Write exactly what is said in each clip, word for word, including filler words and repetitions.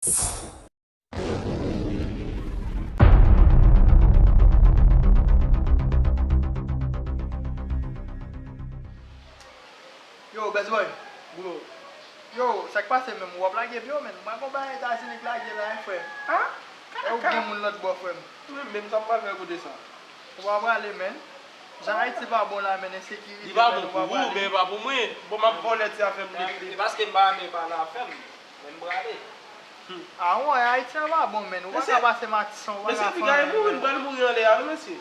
Yo, best boy. Bro. Yo, sa k pase menm? W ap lage pye w, menn. Mwen gon bagay Etazini k lage la, frè. Ah? E ou gen moun lòt bò, frè m. Mwen menm, sa m pral fè kote sa? Ou pa prale, menn. Jan Ayiti pa bon la, menn, ensekirite, menn, ou pa prale. Li pa bon pou ou, men e pa pou mwen. Bon, m ap vòlè ti afè m. E paske m pa renmen pale afè m, men m prale. A wen, Ayiti an pa bon, menn. Ou pa ka pase Matisan, ou pa ka fè anyen, menn. Mesye, piga e mouri, nou pral mouri anlè a, wi, mesye.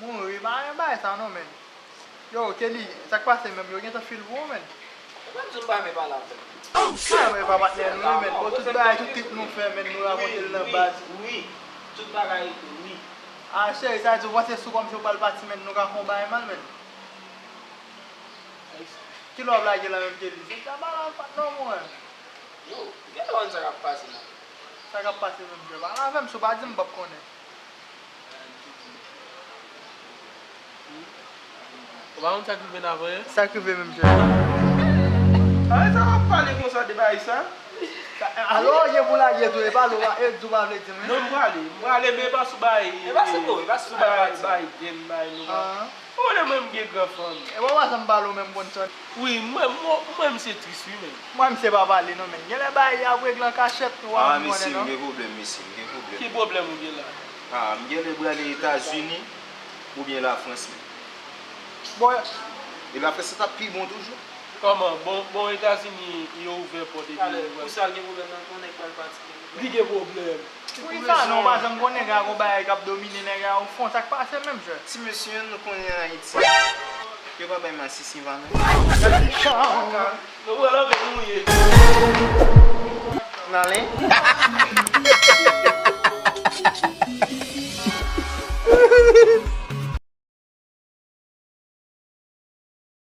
Mouri, pa gen bagay sa non, menn. Yo, Kelly, sa k pase menm? Yo gentan fil pou ou, menn. Ou pa di m pa renmen pale avè m. Ah, men pa patnè nou, wi, menn. Bon, tout bagay, tout trip nou fè, menn, nou rakonte l nan baz. Wi, wi. Tout bagay, wi. Ah, cheri, sa di w panse sou kòmsi w pral pati, menn, nou ka fè yon bagay mal, menn. Kilè w ap lage la menm, Kelly? Se sa pa la, pa non, mwen. Yo, genlè w konn sa k ap pase la. Sa k ap pase menm, frè? Pale avè m, si w pa di m, m p ap konnen. Ou pa konn sa k rive n avan yè? Sa k rive menm, frè? A, sa w ap pale konsa de bagay sa? Sa, alò, gen pou lage tou, e pale w pa, e di w pa vle di m, wi. Non, m prale, m prale, men e pa sou bagay, e pa sou, e pa sou bagay Biden, bagay nou pa. Ou konnen mwen, m gen gran fanmi. E pa sa m pale w menm konn sa. Wi, mwen, mwen, mwen, misye tris, wi, menn. Mwen, misye pa pale, non, menn. Genlè bagay y ap regle an kachèt, ou pa menm konnen, non. Ah, mesye, m gen pwoblèm, mesye, m gen pwoblèm. Ki pwoblèm ou gen la? Ah, m genlè prale Etazini oubyen Lafrans, menn. Bon, e Lafrans, sa t ap pi bon toujou. Kòman? Bon, bon, Etazini, yo ouvè pòt epi. Talè, pou sa l gen pwoblèm nan, pou nèg pral pati. Li gen pwoblèm. Poukisa non, pa janm konnen nèg a gon bagay k ap domine nèg a o fon, sa k pase menm, frè? Ti mesye, nou konnen Ayiti, yo pa bay masisi valè. Nou pran lanmè nou ye. N ale.